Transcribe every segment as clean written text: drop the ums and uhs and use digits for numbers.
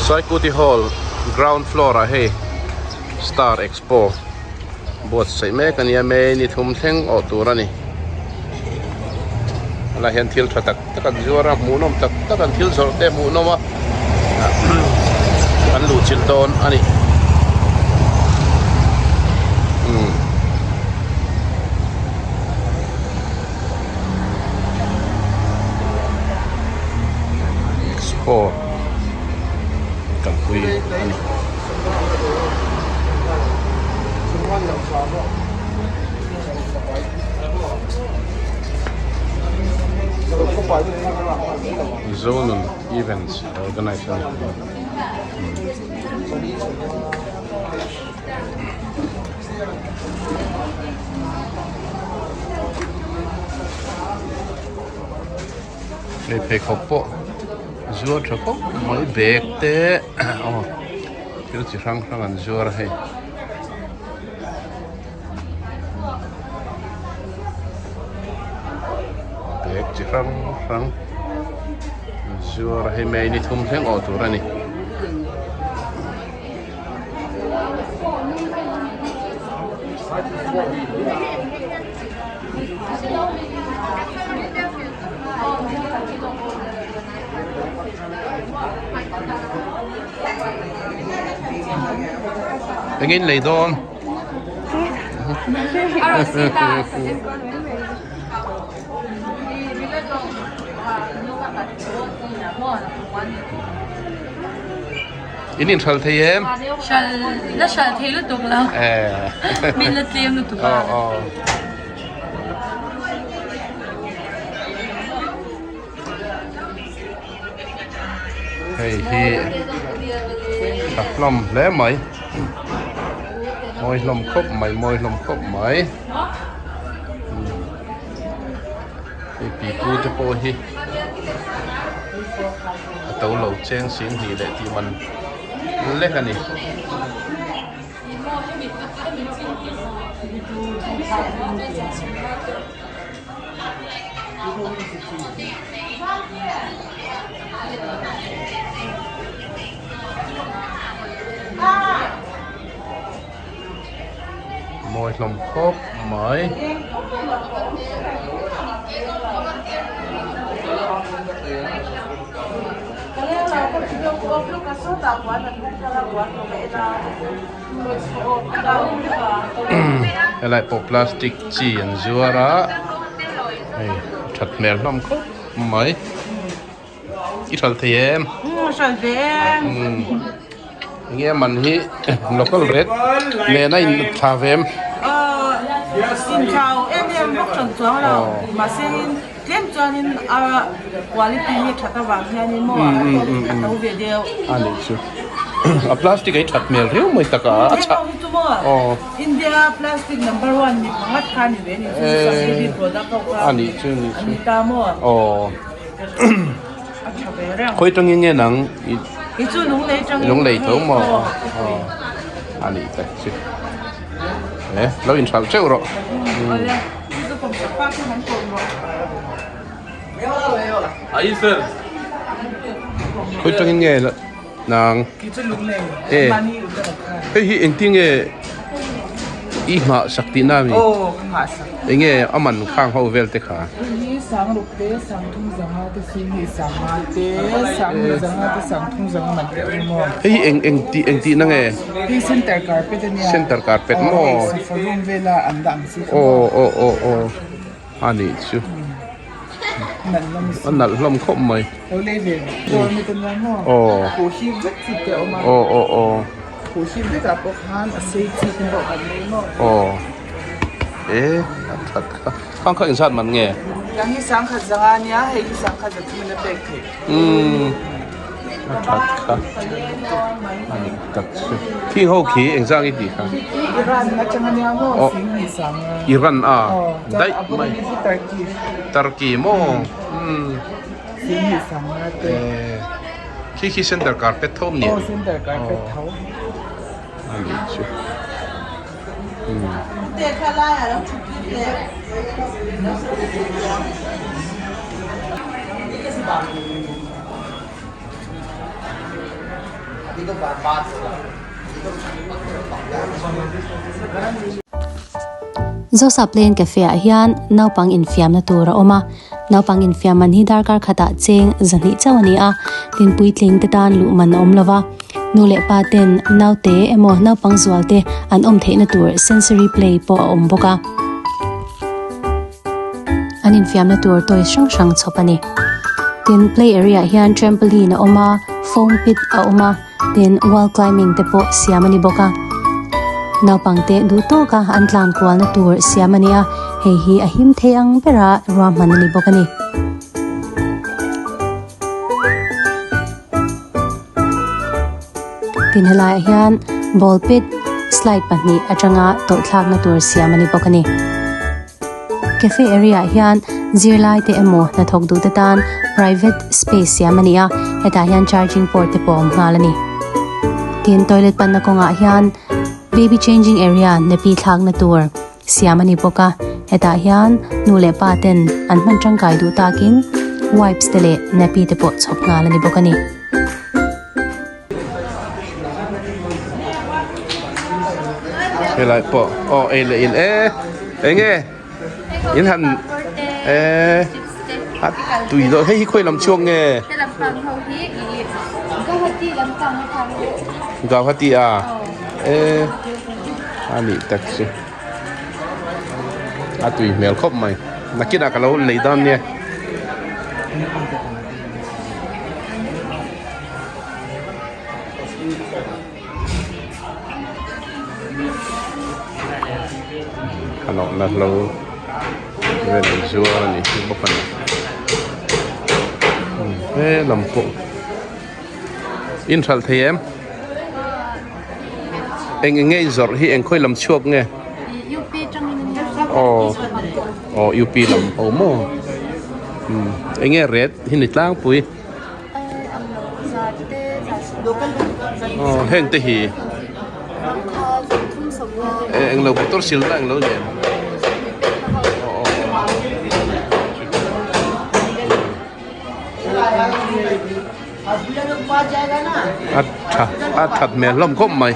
Saikuti Hall ground floor ah hei Star Expo buatsaih mek a nia May ni thum thleng awh tur a ni helai hian thil tha tak tak an zuar a hmuhnawm tak tak an thil zawrh te hmuhnawm a an luh chilh dawn a ni umm. Expo kalpui a ni. Zonun events organize a ni. Hei pheikhawk pawh zuar tha khawp mai bag te aw thil chi hrang hrang an zuar a hei. Bag chi hrang hrang an zuar a hei May ni thum thleng awh tur a ni. Engin lei dawn? In inhral thei em? Hral la hral thei lutuk lo. Eh. Min la tlem lutuk a. Aw aw. Hei hi tha hlawm hle mai. Mawi hlawm khawp mai, mawi hlawm khawp mai. Hei pipu te pawh hi a to lo cheng sing hnih leh tih man lek a ni. Mawi hlawm khawp mai. Helai pawh plastic chi an zuar a hei that hmel hlawm khawp mai. I hralh thei em? Umm hralh ve em. Umm enge man hi local rate nen a in thla ve em? Aw in thlau em em vak ṭan chuang lo mahse in tlem chuanin a quality hi that avang hianin maw a to ve deuh. A nih chu a plastic a i that hmel riau mai tak a a chhah. Aw India plastic number one ni pangat kha ni ve ni chu subsidy product ho kha a nih chu nih chu an ni ta maw? Aw. Khawi tangin nge nang I chu lunglei tangin lunglei tho maw a nih tak chu e lo inhralh teuh rawh khawi tangin nge nang e hei hi engtin nge i nghah sak tihna a mi enge a man khang ho vel te kha. Hi sangruk te sangthum zanga te sihnih sanga te sanghnih zanga te sangthum zanga man te awm maw. Hei hi eng eng tih eng tihna nge? Hi center carpet a nia. Center carpet maw? Aw hei sofa room vela an dah ang chi kha maw? Aw aw aw aw a nih chu. Nalh hlawm si. A nalh hlawm khawp mai. Lo lei ve dawr mi te nia maw? Aw. Khuh hip vek chi te a awm a. Aw aw aw. Khuh hip vek ah pawh khan a sei chi te pawh kan nei maw? Aw. E a that kha. Khang kha inzat man nge? Tiang hi sangkhat zanga nia, hei hi sangkhat za thum in a pek theih. Umm a that kha a ni tak chu. Khi ho khi engzah nge tih kha? Iran atang ania maw sing hnih sang a. Iran a daih mai. Aw chuan a bawk hi Turkey. Turkey maw? Umm. Sing hnih sang a te. Khi khi center carpet tho nia? Aw center carpet tho. A ni chu. Zosa Plain Cafe ah hian naupang infiamna tur a awm a, naupang infiam man hi darkar khatah cheng zahnih chauh a ni a, tin puitling te tan luh man a awm lo va, nu leh pa ten naute emaw naupang zual te an awm theihna tur sensory play pawh a awm bawk a, an infiamna tur toys hrang hrang chhawp a ni. Tin play area ah hian trampoline a awm a, foam pit a awm a. Tin, wall climbing te pawh siam a ni bawk a. Naupang te duh tawka an tlan kualna tur siam a ni a, hei hi a him thei ang bera ruahman a ni bawk a ni. Tin, helaiah hian ball pit slide pahnih atanga tawlhthlakna tur siam a ni bawk a ni. Cafe area ah hian zirlai te emaw hnathawk duh te tan private space siam a ni a, hetah hian charging port te pawh a awm nghal a ni. Tin, toilet panna kawngah hian baby changing area nappy thlakna tur siam a ni bawk a, hetah hian nu leh pa ten an hman tangkai duh takin wipes te leh nappy te pawh chhawp nghal a ni bawk a ni. Helai pawh aw ei leh in e eng nge in han e a tui dawn hei hi khawi lam chhuak nge Guwahati a e a nih tak chu a tui hmel khawp mai nakinah ka lo lei dawn nia. A nawhna hlo vel an zuar a ni hi bawk a ni he lam pawh in hralh thei em eng eng nge in zawrh hi eng khawi lam chhuak nge aw aw U P lam ho maw eng nge ret hi ni tlangpui. Aw heng te hi englo motor sil na englo nen aw a tha a that hmel hlawm khawp mai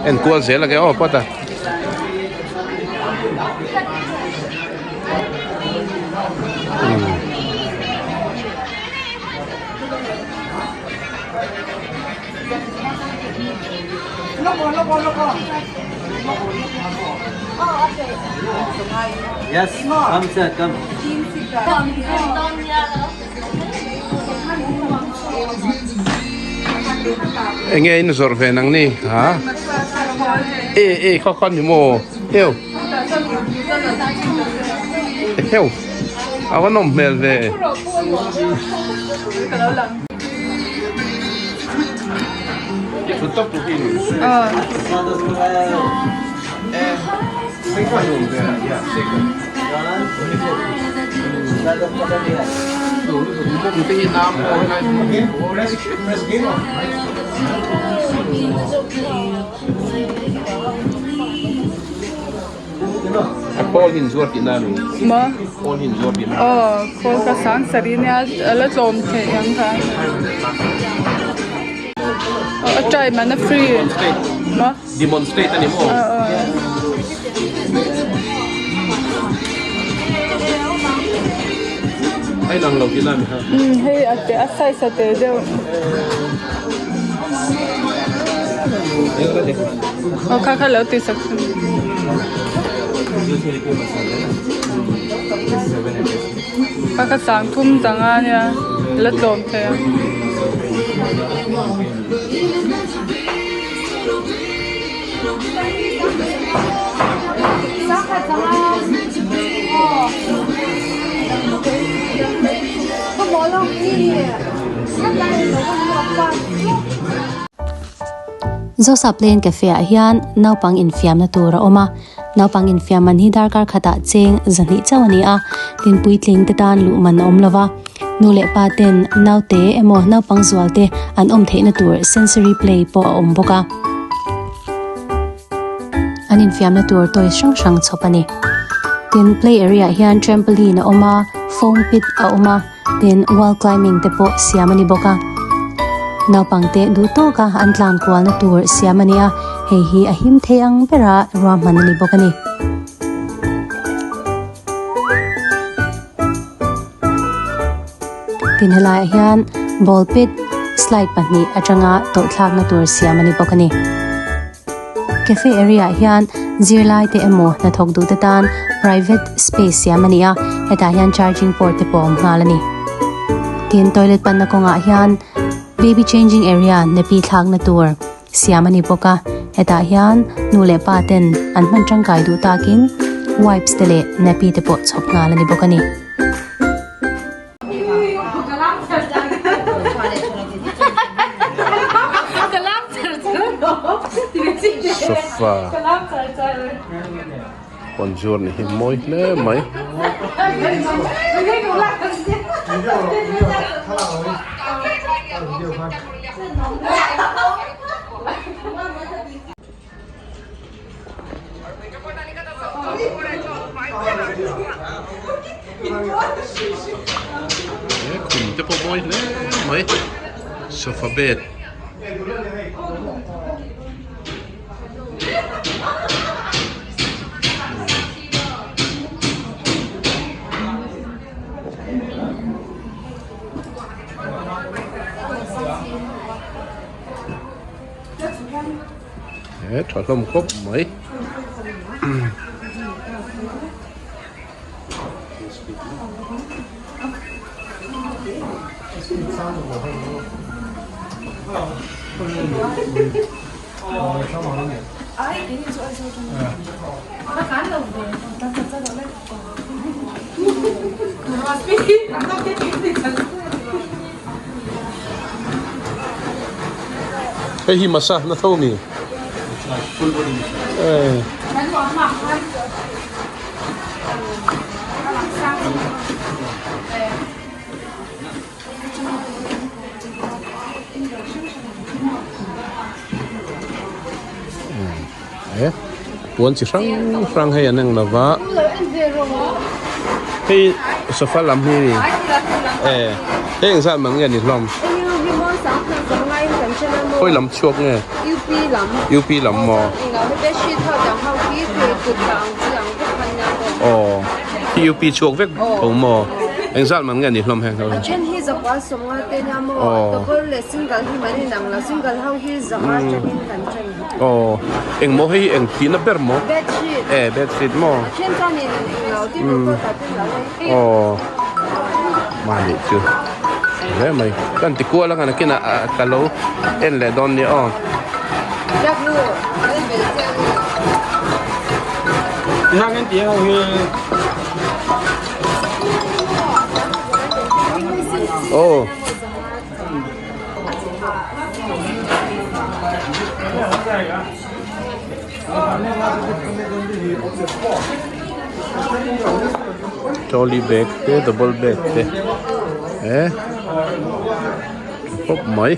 enkual zel age aw pawt a. Yes, come sir, come. Enge in zawrh ve nang ni ha e e khaw khaw ni maw heu heu a va nawm hmel ve A khawl hi inzuar tihna a ni. Maw? Khawl hi inzuar tihna. Aw, khawl ka sang sarih nia a la tlawm theih ang kha. A time an a free. Maw? Demonstrate a ni maw? Aw aw. A inang lo tihna a ni kha. Umm hei a te a size a te deuh. Aw kha kha lo ti sak chu. Kha kha sang thum zanga nia la tlawm thei a. Zosa Plain Cafe ah hian naupang infiamna tur a awm a, naupang infiam man hi darkar khatah cheng zahnih chauh a ni a, tin puitling te tan luh man a awm lo va. Nu leh pa ten naute emaw naupang zual te an awm theihna tur sensory play pawh a awm bawk a. An infiamna tur toys hrang hrang chhawp a ni. Tin, play area ah hian trampoline a awm a, foam pit a awm a, tin wall climbing te pawh siam a ni bawk a. Naupangte duh tawka an tlan kualna tur siam a ni a, hei hi a him thei ang bera ruahman a ni bawk a ni. Tin helaiah hian ball pit slide pahnih atanga tawlhthlakna tur siam a ni bawk a ni. Cafe area ah hian zirlai te emaw hnathawk duh te tan private space siam a ni a, hetah hian charging port te pawh a awm nghal a ni. Tin toilet panna kawngah hian baby changing area nappy thlakna tur siam a ni bawk a, hetah hian nu leh pa ten an hman tangkai duh takin wipes te leh nappy te pawh chhawp nghal a ni bawk a ni. Sofa conjure ni hi mawi hle mai. He khum te pawh mawi hle mai sofa bed He tha hlawm khawp mai. Hei hi massage na tho mi. E puan chi hrang hrang hei an eng lova hei sofa lam hi ni e hei engzat man nge ni hlawm khawi lam chhuak nge UP lam maw aw hi UP chhuak vek tho maw engzat man nge ni hlawm heng ho aw. Aw eng maw hei eng tihna ber maw e bedsheet maw aw mahni chu hle mai ka han ti kual a nakinah ka lo en leh dawn nia aw. Aw. Trolley bag te double bag te eh tha khawp mai.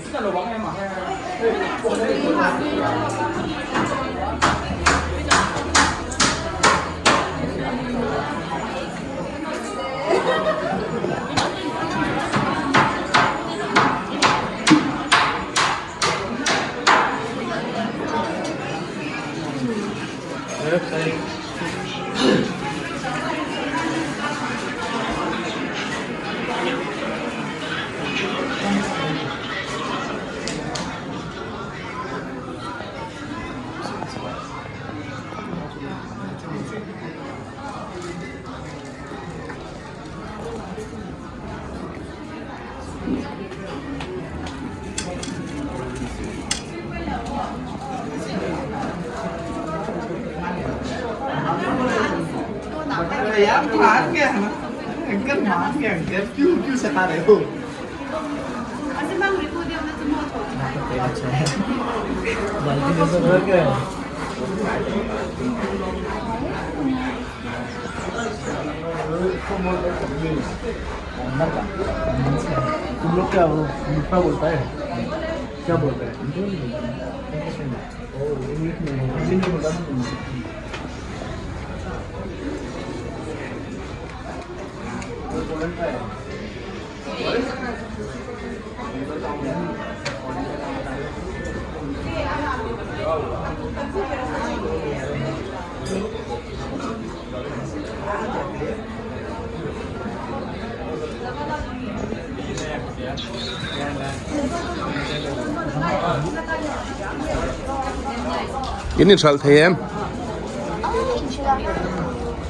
In inhralh thei em?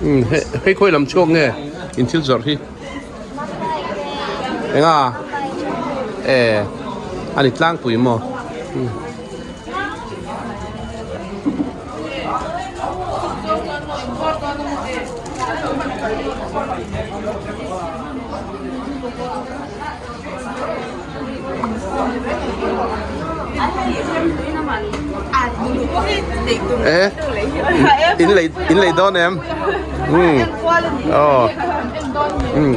Umm hei khawi lam chhuak nge in thil zawrh hi? Enga? E a ni tlangpui maw? E in lei in lei dawn em umm aw umm.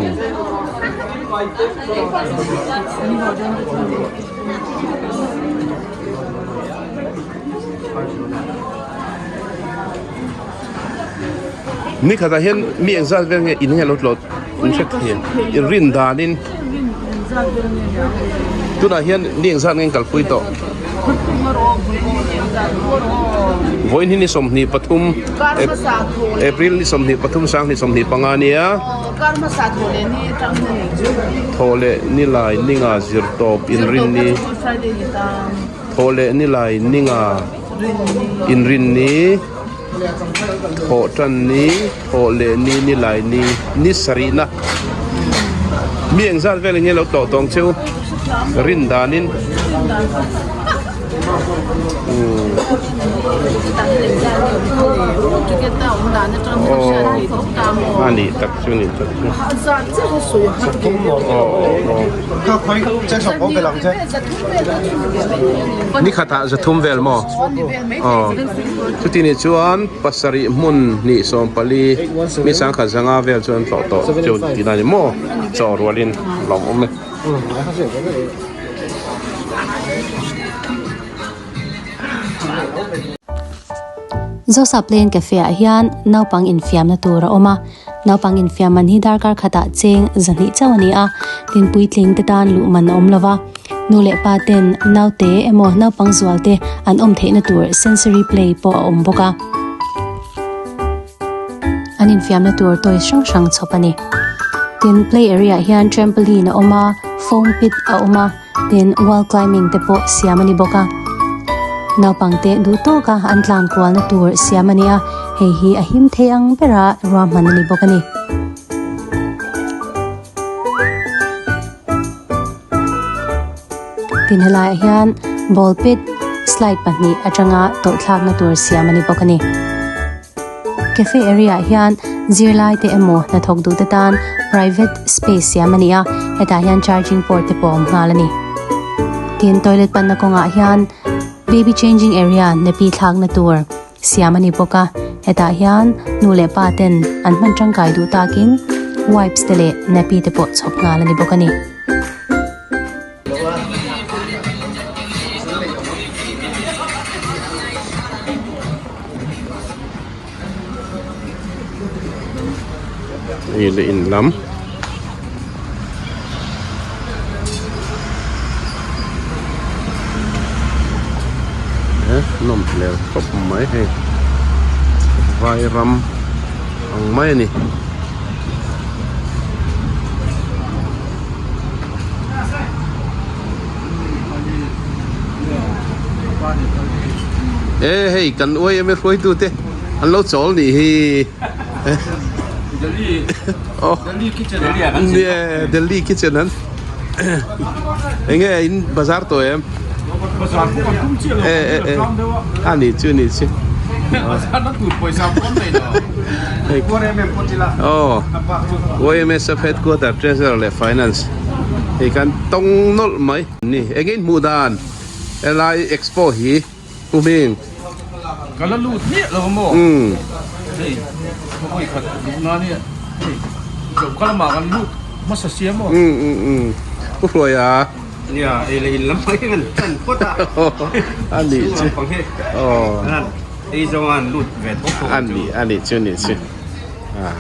Ni khatah hian mi engzat vel nge in nge lo tlawt in hre thei in rin danin tunah hian mi engzat nge in kalpui tawh vawiin hi ni sawmhnih pathum April ni sawmhnih pathum sanghnih sawmhnih panga ania thawh leh ni lai ni nga zir tawp inrin ni thawh leh ni lai ni nga inrin ni. Thawh tan ni, thawh leh ni, ni lai ni, ni sarihna. Mi engzat vel enge lo tlawh tawng cheu rin danin. Aw a nih tak chu nih tak chu. Ni khatah zathum vel maw? Aw chuti nih chuan pasarih hmun hnih sawm pali mi sangkhat zanga vel chu an tlawh tawh chu tihna a ni maw chaw rualin lawm awm e. Zosa Plain Cafe ah hian naupang infiamna tur a awm a, naupang infiam man hi darkar khatah cheng zahnih chauh a ni a, tin puitling te tan luh man a awm lova. Nu leh pa ten naute emaw naupang zual te an awm theihna tur sensory play pawh a awm bawk a. An infiamna tur toys hrang hrang chhawp a ni. Tin play area ah hian trampoline a awm a, foam pit a awm a, tin wall climbing te pawh siam a ni bawk a. Naupang te duh tawk a an tlan kualna tur siam a ni a, hei hi a him thei ang bera ruahman a ni bawk a ni. Tin helaiah hian ball pit slide pahnih atanga tawlh thlakna tur siam a ni bawk a ni. Cafe area ah hian zirlai te emaw hnathawk duh te tan private space siam a ni a, hetah hian charging port te pawh a awm nghal a ni. Tin toilet panna kawngah hian baby changing area nappy thlakna tur siam a ni bawk a, hetah hian nu leh pa ten an hman tangkai duh takin wipes te leh nappy te pawh chhawp nghal a ni bawk a ni. Ei leh in lam. Nawm hmel khawp mai hei vai ram ang mai a ni. E hei kan uai em e hruaitu te an lo chawl nih hi. Oh. Nia Delhi kitchen an enge in bazar tawh em e e e a nih chu nih chu oh YMSF headquarter treasurer leh finance hei kan tawng nawlh mai ni enge in hmuh dan helai expo hi. Pu Hming. Ka la lut miah lo maw? Hei, ka vawi khat duh na nia. Hei, zoh ka lamah kan lut hmasa sia maw? Pu Hruaia. Nia, ei leh in lam mai kan tan phawt a. A nih chu. Aw. Ei zawng an lut ve tawp tawp. A nih, a nih chu, nih chu. A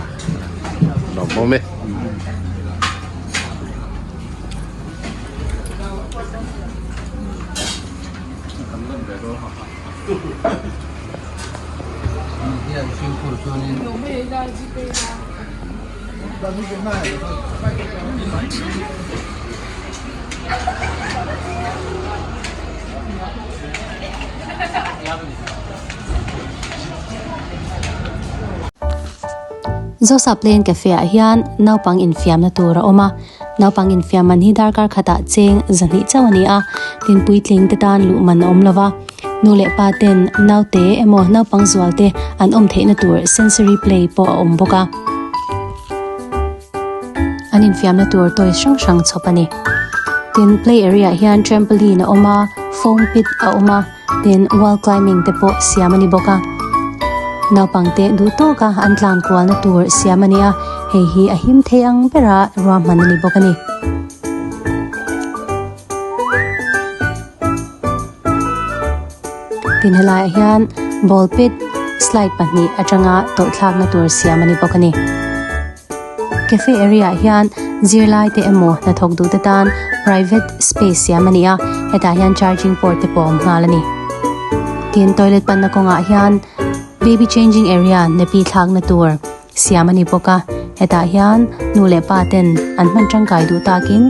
lawmawm e. Zosa Plain Cafe ah hian naupang infiamna tur a awm a, naupang infiam man hi darkar khatah cheng zahnih chauh a ni a, tin puitling te tan luh man a awm lova, nu leh pa ten naute emaw naupang zual te an awm theihna tur sensory play pawh a awm bawk a, an infiamna tur toys hrang hrang chhawp a ni. Tin play area ah hian trampoline a awm a, foam pit a awm a. Tin, wall climbing te pawh siam a ni bawk a. Naupang te duh tawka an tlan kualna tur siam a ni a, hei hi a him thei ang bera ruahman a ni bawk a ni. Tin, helaiah hian ball pit slide pahnih atanga tawlhthlakna tur siam a ni bawk a ni. Cafe area ah hian zirlai te emaw hnathawk duh te tan private space siam a ni a, hetah hian charging port te pawh a awm nghal a ni. Tin, toilet panna kawngah hian baby changing area nappy thlakna tur siam a ni bawk a, hetah hian nu leh pa ten an hman tangkai duh takin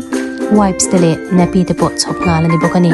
wipes te leh nappy te pawh chhawp nghal a ni bawk a ni.